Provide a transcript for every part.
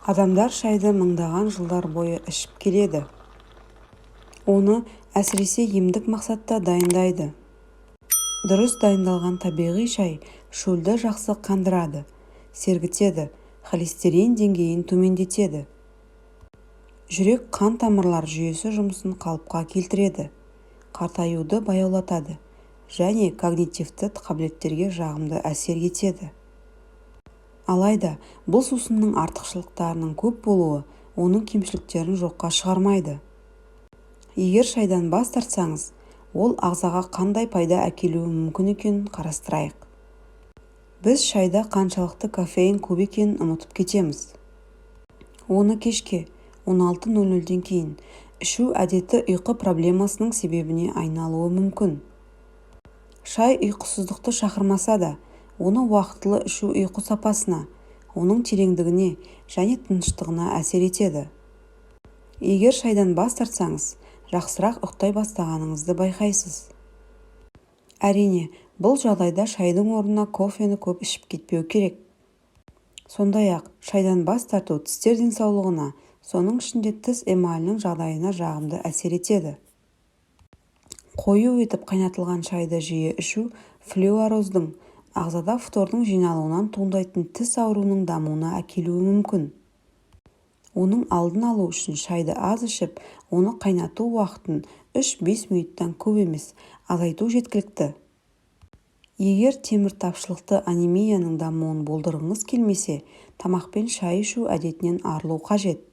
Адамдар шайды мыңдаған жылдар бойы ішіп келеді. Оны әсіресе емдік мақсатта дайындайды. Дұрыс дайындалған табиғи шай шөлді жақсы қандырады, сергітеді, холестерин деңгейін төмендетеді, жүрек-қан тамырлар жүйесі жұмысын қалыпқа келтіреді, қартаюды баяулатады және когнитивті қабілеттерге жағымды әсер етеді. Алайда бұл сусынның артықшылықтарының көп болуы оның кемшіліктерін жоққа шығармайды. Егер шайдан бас тартсаңыз, ол ағзаға қандай пайда әкелуі мүмкін екенін қарастырайық. Біз шайда қаншалықты кофеин көп екенін ұмытып кетеміз. Оны кешке, 16:00-ден кейін, ішу әдеті ұйқы проблемасының себебіне айналуы мүмкін. Шай ұйқысыздықты шақырмаса да, оны уақтылы ішу ұйқы сапасына, оның тереңдігіне және тыныштығына әсер етеді. Егер шайдан бас тартсаңыз, жақсырақ ұйықтай бастағаныңызды байқайсыз. Әрине, бұл жағдайда шайдың орнына кофені көп ішіп кетпеу керек. Сондай-ақ, шайдан бас тарту тістер денсаулығына, соның ішінде тіс эмалінің жағдайына жағымды әсер етеді. Қою етіп қайнатылған шайды жиі ішу флюороздың, ағзада фтордың жиналуынан туындайтын тіс ауруының дамуына әкелуі мүмкін. Оның алдын алу үшін шайды аз ішіп, оны қайнату уақытын 3-5 минуттан көп емес, азайту жеткілікті. Егер темір тапшылықты анемияның дамуын болдырғыңыз келмесе, тамақпен шай ішу әдетінен арылу қажет.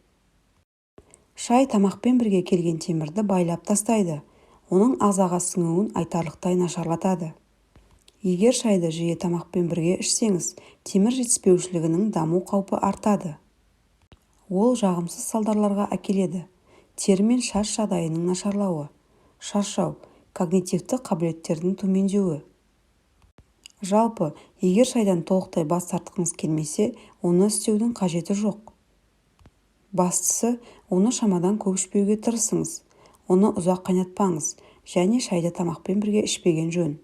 Шай тамақпен бірге келген темірді байлап тастайды, оның ағзаға сіңуін айтарлықтай нашарлатады. Егер шайды жиі тамақпен бірге ішсеңіз, темір жетіспеушілігінің даму қаупі артады. Ол жағымсыз салдарларға әкеледі: тері мен шаш жағдайының нашарлауы, шаршау, когнитивті қабілеттердің төмендеуі. Жалпы, егер шайдан толықтай бас тартқыңыз келмесе, оны істеудің қажеті жоқ. Бастысы, оны шамадан көп ішпеуге тырысыңыз, оны ұзақ қайнатпаңыз және шайды тамақпен бірге ішпеген жөн.